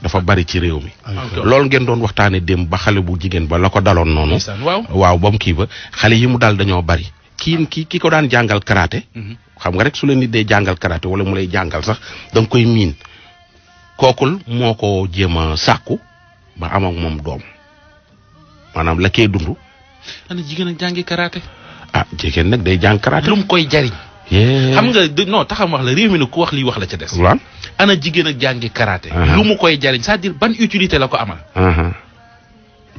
dafa bari ci réew mi. loolu ngeen doon waxtaane démb ba xale bu jigéen ba la ko daloon noonu. waaw ba mu kii ba xale yi mu dal dañoo bari. ki ko daan jàngal karaté. xam nga rek su la nit dee jàngal karaté wala mu lay jàngal sax da nga koy miin kookul moo ko jéem a sàkku ba am ak moom doom maanaam la koy dund. ana jigéen ak jàngi karaté. ah jigéen nag day jàng karaté. lu mu koy jariñ. xam nga non taxam wax la réew mi ne ku wax lii wax la ca des. waaw ana jigéen ak jàngi karaté. lu mu koy jariñ c'est-à-dire ban utilité la ko amal.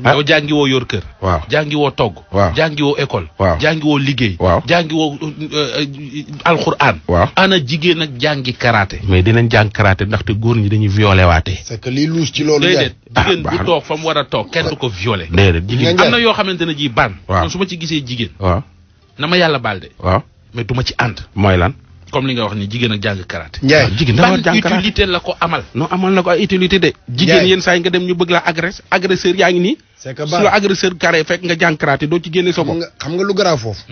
yow jàngi woo yor kër. waaw jàngi woo togg. waaw jàngi woo école. waaw jàngi woo liggéey. waaw jàngi woo alxuraan. waaw ana jigéen ak jàngi karaté. mais dinañ jàng karaté ndaxte góor ñi dañuy violé waatee. c'est que lii luus ci loolu. déedéet jigéen bu toog fa mu war a toog kenn du ko violé. déedéet jigéen am na yoo xamante ne ji ban. waaw su ma ci gisee jigéen. waaw na ma yàlla baal de. waaw mais du ma ci ànd. mooy lan. comme li nga wax ni jigéen ak jàng karaté. Ndiaye jigéen dafa war jàng ban utilité la ko amal. non amal na ko ay utilité de. jigéen yenn saa yi nga dem ñu bëgg la agresseur yaa ngi nii. c'est que su la agresseur carré fekk nga jàng karaté doo ci génne sa bopp. xam nga lu garaaw foofu.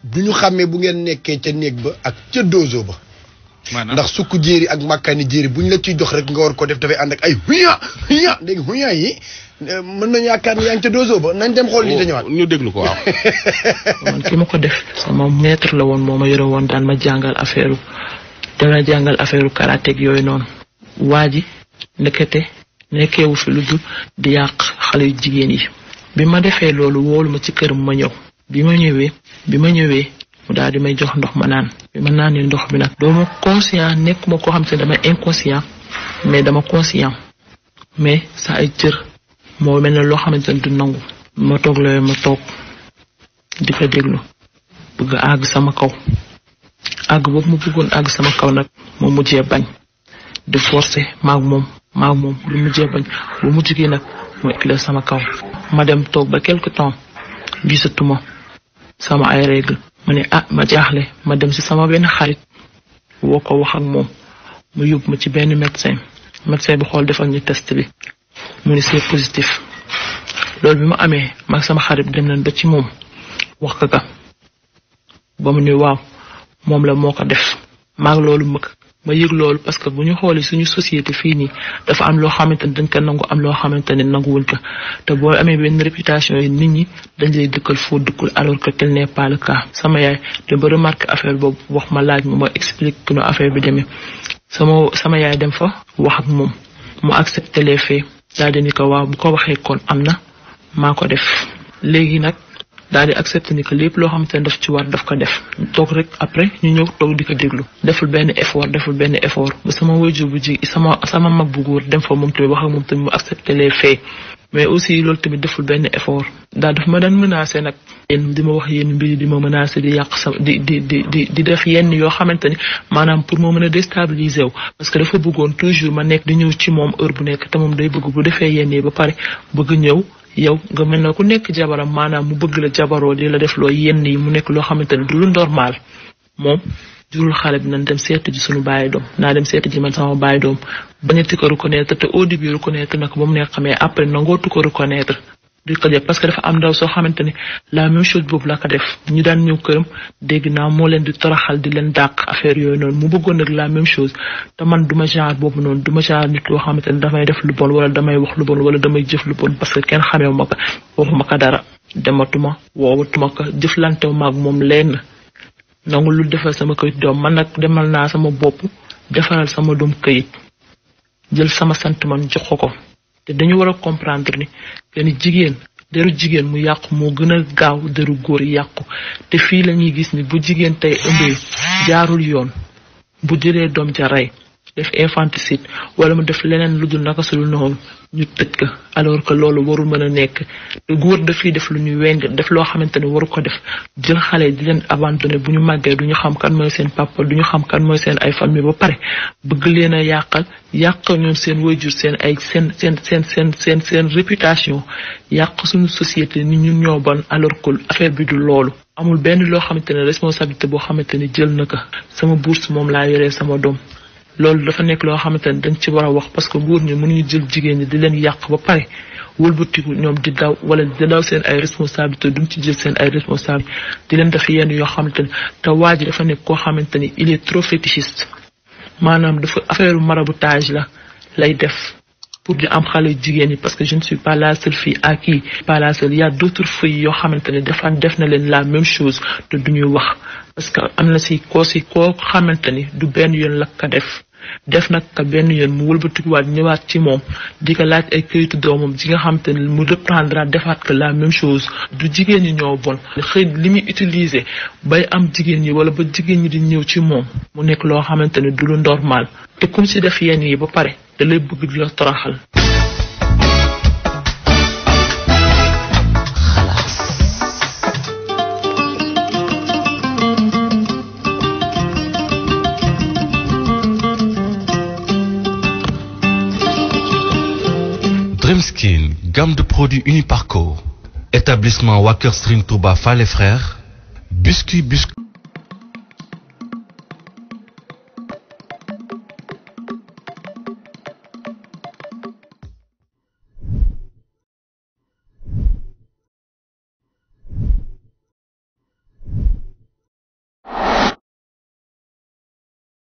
du ñu xàmmee bu ngeen nekkee ca néeg ba ak ca dozo ba. ndax sukk jéeri ak màkkaani jéeri bu ñu la ciy jox rek nga war ko def dafay ànd ak ay huya léegi huya yi mën nañu yaakaar ni yaa ngi ca dozo ba nañ dem xool li te ñëwaat. ñu déglu ko waaw. man ki ma ko def sama maître la woon moo ma yore woon daan ma jàngal affaire karaté yooyu noonu. waa ji ndekete nekkeewu fi lu dul di yàq xale yu jigéen yi. bi ma defee loolu woolu ma ci këram ma ñëw. bi ma ñëwee mu daal di may jox ndox ma naan. bi ma naanee ndox bi nag. doo ma conscient nekkuma koo xam te ne dama inconscient mais dama conscient mais sa ay cër moo mel ne loo xamante ne du nangu. ma toog looy ma toog di ko déglu bëgg a àgg sama kaw. àgg boobu mu bëggoon àgg sama kaw nag moo mujjee bañ di forcer maag moom lu mujjee bañ bu mujj gi nag mu éclater sama kaw. ma dem toog ba quelque temps gisatuma sama ay règle ma ne ma jaaxle ma dem ci sama benn xarit woo ko wax ak moom mu yóbbu ma ci benn médecin bi xool defal ñu test bi mu ni c'est positif. loolu bi ma amee maag sama xarit dem nañ ba ci moom wax ko ba mu ni waaw moom la moo ko def. maag loolu ma yëg loolu parce que bu ñu xoolee suñu société fii nii dafa am loo xamante ne dañ ko nangu am loo xamante ne nanguwuñ ko te boo amee benn réputation yi nit ñi dañ lay dëkkal foo dëkkul alors que tel n'est pas le cas. sama yaay dem ba remarqué affaire boobu wax ma laaj ma explique que no affaire bi demee sama yaay dem fa wax ak moom mu accepté les faits daal di ni ko waaw bu ko waxee kon am na maa ko def. léegi nag daal di accepté ni que lépp loo xamante ne daf ci war daf ko def toog rek après ñu ñëw toog di ko déglu. deful benn effort ba sama waajur bu ji sama mag bu góor dem fa moom tamit wax ak moom tamit mu accepté les faits mais aussi loolu tamit deful benn effort. daal daf ma daan menacé nag. di ma wax yenn mbir di ma menacé di yàq sa di def yenn yoo xamante ni maanaam pour moo mën a déstabiliser wu. parce que dafa bëggoon toujours ma nekk di ñëw ci moom heure bu nekk te moom day bëgg bu defee yenn yi ba pare bëgg ñëw. yow nga mel na ku nekk jabaram maanaam mu bëgg la jabaroo di la def loo yenn yi mu nekk loo xamante ne du lu normal moom jurul xale bi nañ dem seeti ji suñu bàyyi doom naa dem seeti ji man sama bàyyi doom bañati ko reconnaître te au début reconnaître na ko ba mu nekk xamee après nangootu ko reconnaître di ko def parce que dafa am ndaw soo xamante ni la même chose boobu la ko def ñu daan ñëw këram dégg naa moo leen di toroxal di leen dàq affaire yooyu noonu mu bëggoon nag la même chose te man duma genre boobu noonu duma genre nit loo xamante ni damay def lu bon wala damay wax lu bon wala damay jëf lu bon parce que kenn xamee ma ko waxuma ko dara dematuma woowatuma ko jëflantew maag moom lenn nangu lu defal sama këyit doom man nag demal naa sama bopp defaral sama doom këyit jël sama sant man jox ko te dañu war a comprendre ni que ni deru jigéen mu yàqu moo gën a gaaw deru góor yàqu te fii la ñuy gis ni bu jigéen tey ëmbee jaarul yoon bu jëlee doom ja rey def infanticide wala mu def leneen lu dul naka sul noonu ñu tëj ko alors que loolu warul mën a nekk te góor dafay def lu ñuy weng def loo xamante ne waru ko def jël xale di leen abandonné bu ñu màggee du ñu xam kan mooy seen papa du ñu xam kan mooy seen ay famille ba pare bëgg leen a yàq ñoom seen waajur seen ay seen réputation yàq suñu société ni ñun ñoo bon alors que affaire bi du loolu. amul benn loo xamante ne responsabilité boo xamante ne jël na ko sama bourse moom laa yoree sama doom. loolu dafa nekk loo xamante ne dañ ci war a wax parce que góor ñi mënuñu jël jigéen ñi di leen yàq ba pare wëlbatiku ñoom di daw wala di daw seen ay responsabilité duñ ci jël seen ay responsabilité di leen def yenn yoo xamante ne te waa ji dafa nekk koo xamante ni il est trop fétichiste maanaam dafa affaire maraboutage la lay def pour di am xale jigéen ñi parce que je ne suis pas la seule fille à qui pas la seule il y a d'autres filles yoo xamante ne def na leen la même chose te duñuy wax parce que am na koo xamante ni du benn yoon la ka def nag ka benn yoon mu wëlbatikuwaat ñëwaat ci moom di ko laaj ay këyitu doomam ji nga xamante ne mu reprendra defaat que la même chose du jigéen ñi ñoo bon xëy li muy utiliser bay am jigéen ñi wala ba jigéen ñi di ñëw ci moom mu nekk loo xamante ne du lu normal te comme si def yenn yi ba pare da lay bëgg di la toroxal. Dreamskin, gamme de produits Uniparco, établissement Wacker String Touba Fall et Frères, biscuit.